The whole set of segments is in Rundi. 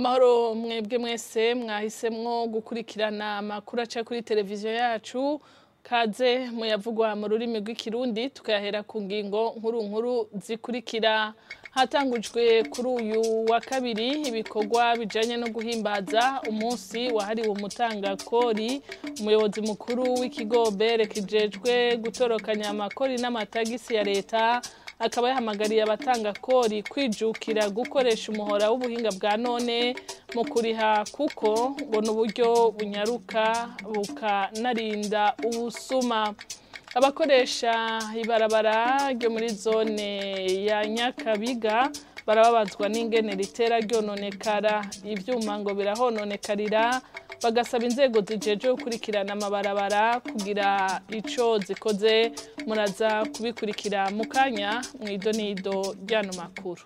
Amahoro mwebwe mwese mwahisemwo gukurikirana amakuru aca kuri televiziyo yacu, kaze muyavugwa mu rurimi rw'ikirundi, tukayahera ku ngingo nkuru nkuru zikurikira. Hatangujwe kuri uyu wa kabiri ibikorwa bijanye no guhimbaza umunsi wahariwe umutangakori. Umuyobozi mukuru w'ikigo BERE kijejwe gutorokanya amakori n'amatagisi ya leta akaba yahamagariye abatangakori kwijukira gukoresha umuhora w'ubuhinga bwa none mu kuriha, kuko ngo n'uburyo bunyaruka bukanarinda ubusuma. Abakoresha ibarabara ryo muri zone ya Nyakabiga barababazwa n'ingene ritera ryononekara, ivyuma ngo birahononekarira, bagasaba inzego zijeje gukurikirana amabarabara kugira ico zikoze. Muraza kubikurikira mu kanya mw'idonido ry'ano makuru.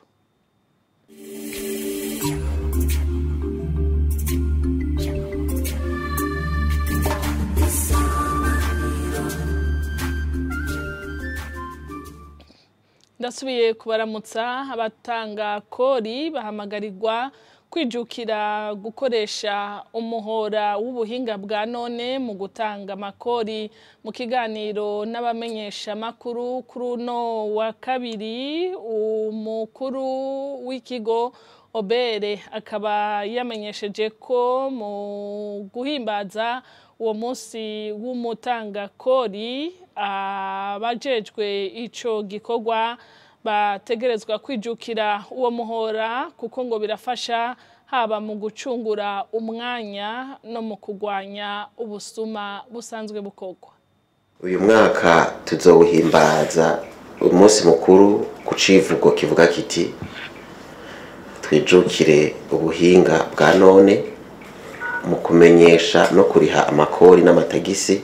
Ndasubiye kubaramutsa. Abatanga kori bahamagarirwa kwijukira gukoresha umuhora w'ubuhinga bwa none mu gutanga amakori. Mu kiganiro n'abamenyesha makuru kuri uno wa kabiri, umukuru w'ikigo Obere akaba yamenyesheje ko mu guhimbaza uwo munsi w'umutangakori, abajejwe ico gikorwa bategerezwa kwijukira uwo muhora, kuko ngo birafasha haba mu gucungura umwanya no mu kugwanya ubusuma busanzwe bukorwa. Uyu mwaka tuzowuhimbaza umunsi mukuru ku civugo kivuga kiti twijukire ubuhinga bwa none mu kumenyesha no kuriha amakori n'amatagisi,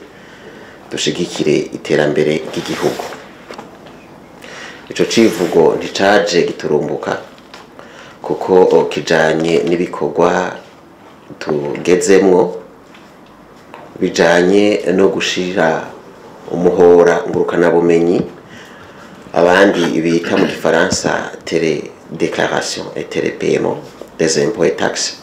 dushigikire iterambere ry'igihugu. Ico civugo nticaje giturumbuka, kuko kijanye n'ibikorwa tugezemwo bijanye no gushira umuhora ngurukanabumenyi, abandi bita mu gifaransa tele déclaration et télépaiement des impôts et taxes.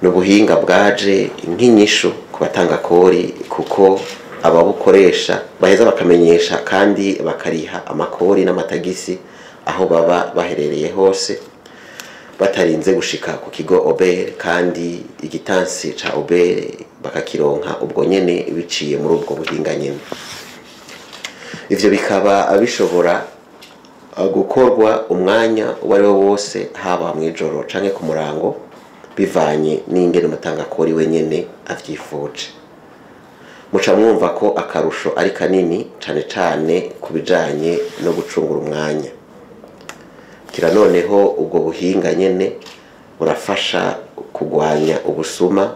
N'ubuhinga bwaje nk'inyishu ku batanga kori, kuko ababukoresha baheza bakamenyesha kandi bakariha amakori n'amatagisi aho baba baherereye hose, batarinze gushika ku kigo OBERE, kandi igitansi ca OBERE bakakironka ubwo nyene biciye muri ubwo buhinga nyene. Ivyo bikaba bishobora gukorwa umwanya uwo ari wo wose, haba mw'ijoro canke ku murango, bivanye n'ingene umutangakori wenyene avyifuje. Muca mwumva ko akarusho ari kanini cane cane ku bijanye no gucungura umwanya. Kira noneho ubwo buhinga nyene burafasha kugwanya ubusuma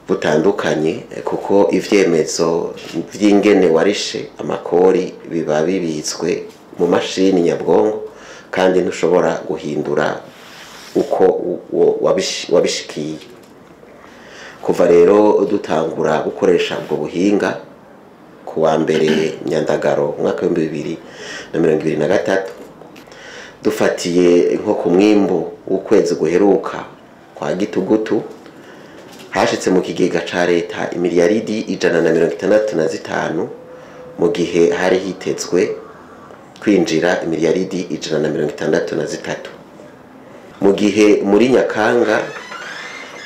butandukanye, kuko ivyemezo vy'ingene warishe amakori biba bibitswe mu mashini nyabwonko, kandi ntushobora guhindura uko wabishikiye. Kuva rero dutangura gukoresha ubwo buhinga ku wa mbere Nyandagaro umwaka w'2023, dufatiye nko ku mwimbu w'ukwezi guheruka kwa Gitugutu, hashitse mu kigega ca leta imiliyaridi 165, mu gihe hari hitezwe kwinjira imiliyaridi 163. Mu gihe muri Nyakanga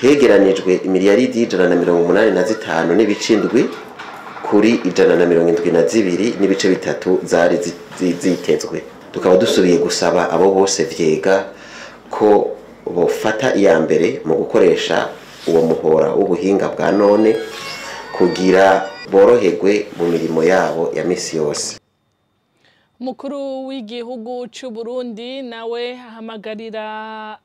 hegeranijwe imiliyaridi 185 n'ibice indwi kuri 172 n'ibice bitatu zari zitezwe. Tukaba dusubiye gusaba abo bose vyega ko bofata iya mbere mu gukoresha uwo muhora w'ubuhinga bwa none kugira boroherwe mu mirimo yabo ya misi yose. Mukuru w'igihugu c'u Burundi nawe ahamagarira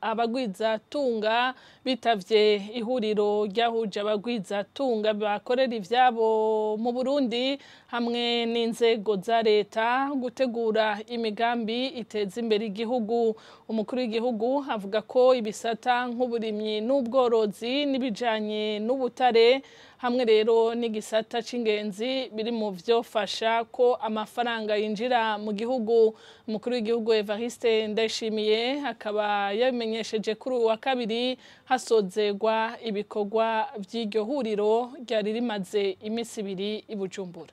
abagwizatunga bitavye ihuriro ryahuje abagwizatunga bakorera ivyabo mu Burundi hamwe n'inzego za leta gutegura imigambi iteza imbere igihugu. Umukuru w'igihugu avuga ko ibisata nk'uburimyi n'ubworozi n'ibijanye n'ubutare hamwe rero n'igisata c'ingenzi biri mu vyofasha ko amafaranga yinjira mu gihugu. Umukuru w'igihugu Evariste Ndayishimiye akaba yabimenyesheje kuri uwa kabiri hasozegwa ibikorwa vy'iryo huriro ryari rimaze iminsi ibiri i Bujumbura.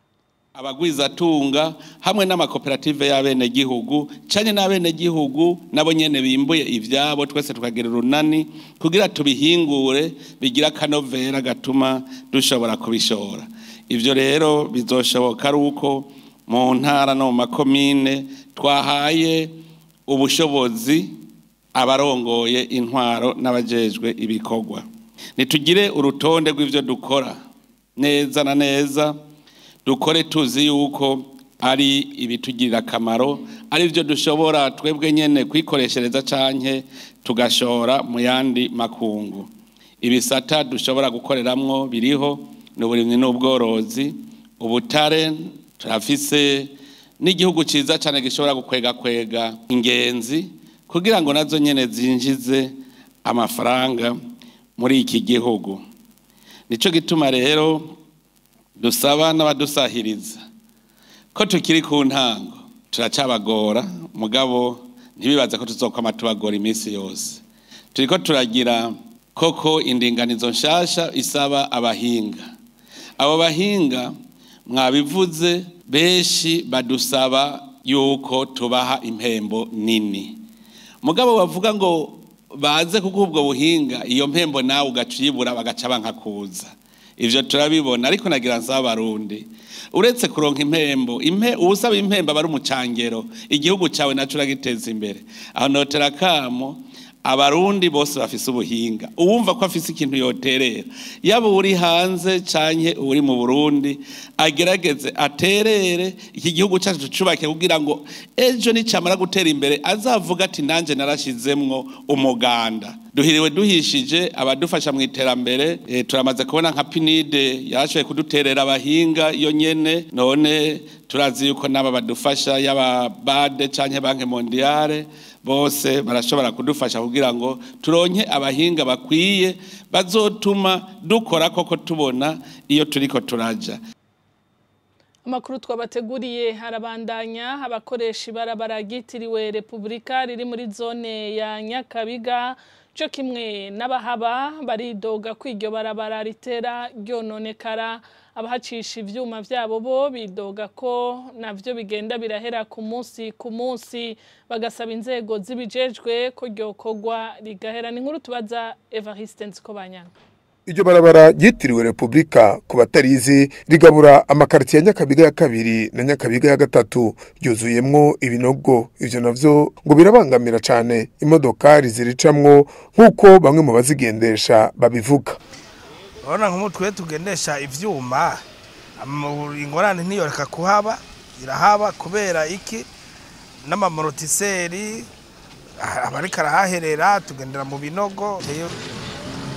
Abagwizatunga hamwe n'amakoperative y'abenegihugu canye n'abenegihugu nabo nyene bimbuye ivyabo, twese tukagira urunani kugira tubihingure bigira akanovera gatuma dushobora kubishora. Ivyo rero bizoshoboka ari uko mu ntara no mu makomine twahaye ubushobozi abarongoye intwaro n'abajejwe ibikorwa. Nitugire urutonde rw'ivyo dukora neza na neza, dukore tuzi yuko ari ibitugirira akamaro, ari byo dushobora twebwe nyene kwikoreshereza canke tugashora mu yandi makungu. Ibisata dushobora gukoreramwo biriho n'uburimyi n'ubworozi, ubutare, turafise n'igihugu ciza cane gishobora gukwega kwega ingenzi kugira ngo nazo nyene zinjize amafaranga muri iki gihugu. Nico gituma rero dusaba n'abadusahiriza ko tukiri ku ntango, turacabagora mugabo ntibibaze ko tuzokwama tubagora iminsi yose. Turiko turagira koko indinganizo nshasha isaba abahinga. Abo bahinga mwabivuze benshi badusaba yuko tubaha impembo nini, mugabo bavuga ngo baze kuko ubwo buhinga iyo mpembo nawe ugacibura bagaca bankakuza. Ivyo turabibona, ariko nagira nsaba abarundi uretse kuronka impembo, uwusaba impembo aba ari umucangero, igihugu cawe naco uragiteza imbere. Aho notera kamo abarundi bose bafise ubuhinga, uwumva ko afise ikintu yoterera, yaba uri hanze canke uri mu Burundi, agerageze aterere iki gihugu cacu cubake kugira ngo ejo nicamara gutera imbere azavuga ati nanje narashizemwo umuganda. Duhiriwe duhishije abadufasha mu iterambere, turamaze kubona nka PNID yarashoboye kuduterera abahinga yo nyene, none turazi yuko naba badufasha yaba BAD canke Banque Mondiale bose barashobora kudufasha kugira ngo turonke abahinga bakwiye bazotuma dukora koko tubona iyo turiko turaja. Amakuru twabateguriye harabandanya. Abakoresha ibarabara ryitiriwe Republika riri muri zone ya Nyakabiga cyo kimwe n'abahaba baridoga ko iryo barabara ritera ryononekara. Abahacisha ivyuma vyabo bo bidoga ko navyo bigenda birahera ku munsi ku munsi, bagasaba inzego zibijejwe ko ryokorwa rigahera. Ni inkuru tubaza Evariste Nzikobanyanga. Iryo barabara ryitiriwe Republika ku batarizi rigabura amakartier ya Nyakabiga ya kabiri na Nyakabiga ya gatatu, ryuzuyemwo ibinogo. Ivyo navyo ngo birabangamira cane imodokari ziricamwo nk'uko bamwe mu bazigendesha babivuga. Urabona nk'umutwe tugendesha ivyuma, ingorane ntiyoreka kuhaba, irahaba kubera iki n'amamorotiseri abariko arahaherera, tugendera mu binogo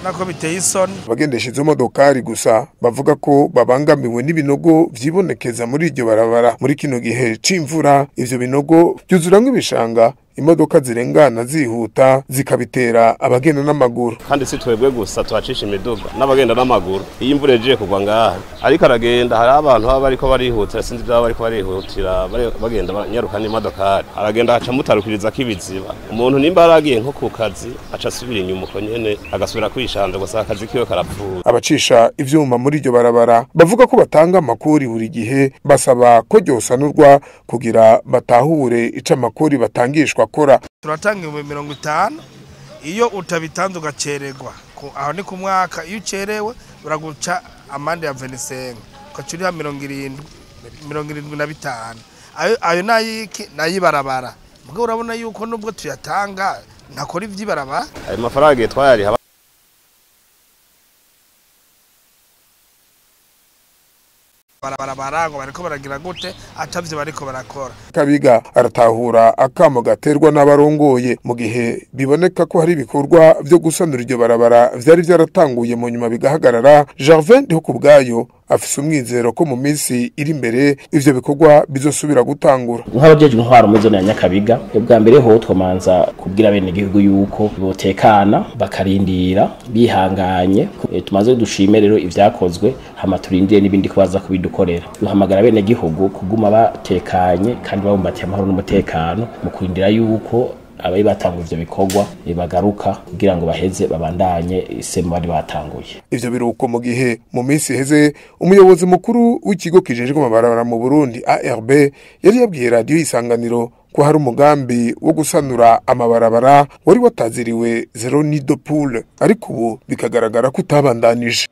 nako biteye isoni. Abagendesha izo modokari gusa bavuga ko babangamiwe n'ibinogo vyibonekeza muri iryo barabara. Muri kino gihe c'imvura ivyo binogo vyuzuramwo ibishanga, imodoka zirengana zihuta zikabitera abagenda n'amaguru. Kandi si twebwe gusa tuhacisha imiduga n'abagenda n'amaguru. Iyo imvura igiye kugwa ngaha ariko aragenda, hari abantu baba bariko barihutira, sinzi ivyaba bariko barihutira, bagenda banyaruka n'imodokari, aragenda aca mutarukiriza k'ibiziba. Umuntu nimba aragiye nko ku kazi aca asubira inyuma uko nyene agasubira kwishanja, gusa akazi kiwe karapfuye. Abacisha ivyuma muri iryo barabara bavuga ko batanga amakori buri gihe, basaba ko ryosanurwa kugira batahure ico amakori batangishwa. Turatanga 50,000, iyo utabitanze ugacererwa, aho ni ku mwaka. Iyo ucerewe baraguca amande ya 25, ugaca uriha 75. Ayo nayiki nayibarabara. Mugabo urabona yuko nubwo tuyatanga ntakora ivy'ibarabara. Ayo mafaranga twayariha barabara ngo bariko baragira gute, atavyo bariko barakora. Kabiga aratahura akamo gaterwa n'abarongoye mu gihe biboneka ko hari ibikorwa vyo gusanura iryo barabara vyari vyaratanguye mu nyuma bigahagarara. Gervais Ndihokubwayo Afise umwizero ko mu minsi iri imbere ivyo bikorwa bizosubira gutangura. Nk'abajejwe intwaro muri zone ya Nyakabiga, ubwa mbere ho twomanza kubwira bene igihugu yuko botekana bakarindira bihanganye. Tumaze dushime rero ivyakozwe, hama turindire n'ibindi kubaza kubidukorera. Duhamagara bene gihugu kuguma batekanye kandi babumbatiye amahoro n'umutekano mu kurindira yuko abayi batanga ivyo bikorwa bagaruka kugira ngo baheze babandanye isemo bari batanguye. Ivyo biruko mu gihe mu minsi iheze umuyobozi mukuru w'ikigo kijejwe amabarabara mu Burundi ARB yari yabwiye radio Isanganiro ko hari umugambi wo gusanura amabarabara wari wataziriwe zero nido pool, ariko ubu bikagaragara ko utabandanije.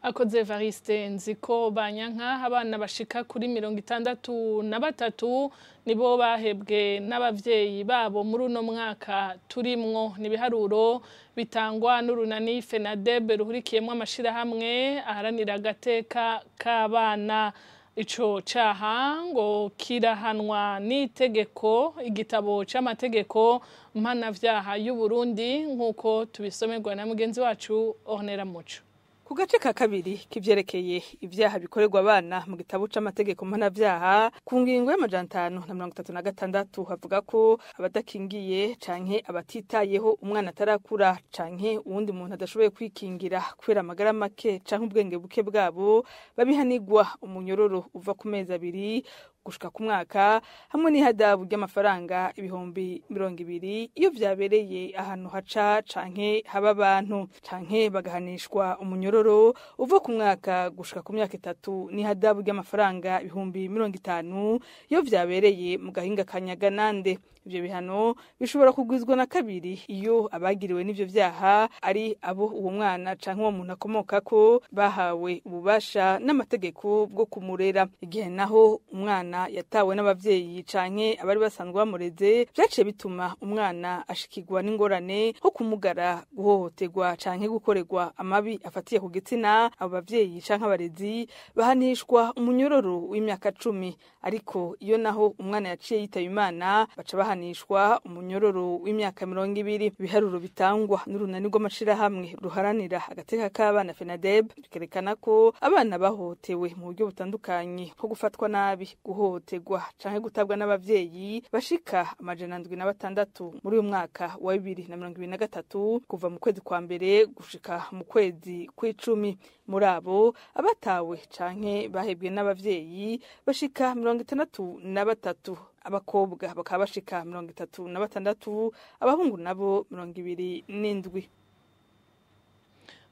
Akoze Evariste Nziko Banyanka. Abana bashika kuri 63 nibo bahebwe n'abavyeyi babo muri uno mwaka turimwo. Nibiharuro bitangwa n'urunani FENADEB ruhurikiyemwo amashirahamwe aharanira agateka k'abana. Ico caha ngo kirahanwa n'itegeko, igitabo c'amategeko mpanavyaha y'u Burundi, nk'uko tubisomerwa na mugenzi wacu Ornella Muco. Ku gace ka kabiri kivyerekeye ivyaha bikorerwa abana mu gitabo c'amategeko mpanavyaha, ku ngingo ya 536 havuga ko abadakingiye canke abatitayeho umwana atarakura canke uwundi muntu adashoboye kwikingira kubera amagara make canke ubwenge buke bwabo babihanirwa umunyororo uva ku mezi 2 gushika ku mwaka hamwe n'ihadabu ry'amafaranga 20,000 iyo vyabereye ahantu haca canke haba abantu, canke bagahanishwa umunyororo uva ku mwaka gushika ku myaka 3 n'ihadabu ry'amafaranga 50,000 iyo vyabereye mu gahinga ka Nyaganande. Ivyo bihano bishobora kugwizwa na kabiri iyo abagiriwe n'ivyo vyaha ari abo uwo mwana canke uwo muntu akomokako bahawe ububasha n'amategeko bwo kumurera. Igihe naho umwana yatawe n'abavyeyi canke abari basanzwe bamureze, vyaciye bituma umwana ashikirwa n'ingorane nko kumugara, guhohoterwa canke gukorerwa amabi afatiye ku gitsina, abo bavyeyi canke abarezi bahanishwa umunyororo w'imyaka 10. Ariko iyo naho umwana yaciye yitaba Imana, baca bahanishwa umunyororo w'imyaka 20. Ibiharuro bitangwa n'urunani rw'amashirahamwe ruharanira agateka k'abana FENADEB bikerekana ko abana bahohotewe mu buryo butandukanye nko gufatwa nabi, guhohoterwa canke gutabwa n'abavyeyi bashika 706 muri uyu mwaka wa 2023 kuva mu kwezi kwa mbere gushika mu kwezi kw'icumi. Muri abo abatawe canke bahebwe n'abavyeyi bashika 63, abakobwa bakaba bashika 36, abahungu nabo 27.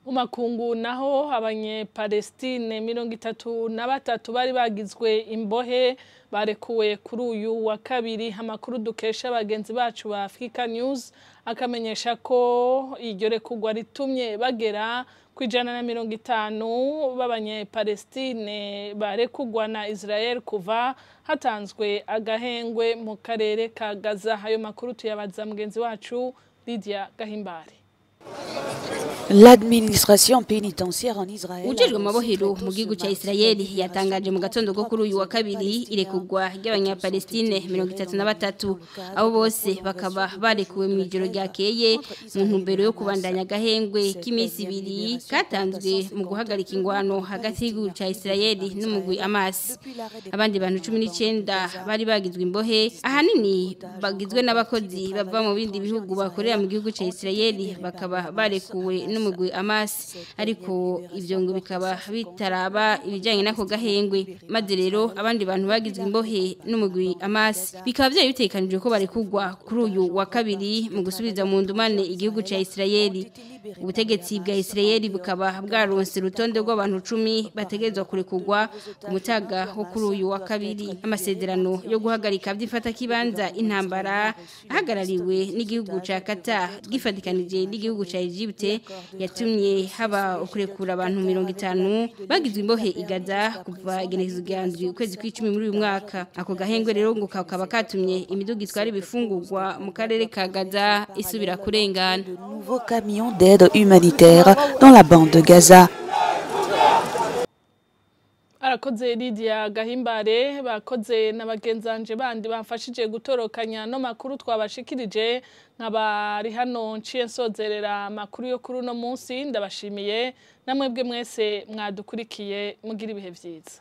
Mu makungu naho, abanye-Palestine 33 bari bagizwe imbohe barekuwe kuri uyu wa kabiri. Amakuru dukesha bagenzi bacu ba Africa News akamenyesha ko iryo rekurwa ritumye bagera ku 150 b'abanye-Palestine barekugwa na Israel kuva hatanzwe agahengwe mu karere ka Gaza. Ayo makuru tuyabaza mugenzi wacu Lydia Gahimbare. L'administration pénitentiaire en Israël. Ujejwe mabohero mu gihugu ca Israel yatangaje mu gatondo ko kuri uyu wa kabiri irekugwa ry'abanyapalestine 33, abo bose bakaba barekuwe mu ijoro ryakeye mu ntumbero yo kubandanya gahengwe k'iminsi ibiri katanzwe mu guhagarika ingwano hagati y'igihugu ca Israel n'umugwi Hamas. Abandi bantu 19 bari bagizwe imbohe, ahanini bagizwe n'abakozi bava mu bindi bihugu bakorera mu gihugu ca Israel, bakaba barekuwe n'umugwi Hamas, ariko ivyo ngo bikaba bitaraba ibijanye nako gahengwe. Maze rero abandi bantu bagizwe imbohe n'umugwi Hamas bikaba byari bitekanijwe ko barekugwa kuri uyu wa kabiri mu gusubiza mu ndumane igihugu ca Israel. Ubutegetsi bwa Israel bukaba bwaronse urutonde rw'abantu 10 bategerezwa kurekugwa ku mutaga wo kuri uyu wa kabiri. Amasezerano yo guhagarika byifata kibanza intambara ahagarariwe n'igihugu ca Qatar gifatikanije n'igihugu ca Egypte yatumye haba ukurekura abantu 50 bagizwe imbohe i Gaza kuva igenekerezo rya ndwi ukwezi kw'icumi muri uyu mwaka. Ako gahengwe rero ngo kakaba katumye imiduga itwara ibifungurwa mu karere ka Gaza isubira kurengana. Nouveau camion d'aide humanitaire dans la bande de Gaza. Arakoze Lydia Gahimbare, bakoze na bagenzanje bandi bamfashije gutorokanya no makuru twabashikirije. Nkabari hano nciye nsozerera makuru yo kuri uno munsi, ndabashimiye namwebwe mwese mwadukurikiye, mugira ibihe vyiza.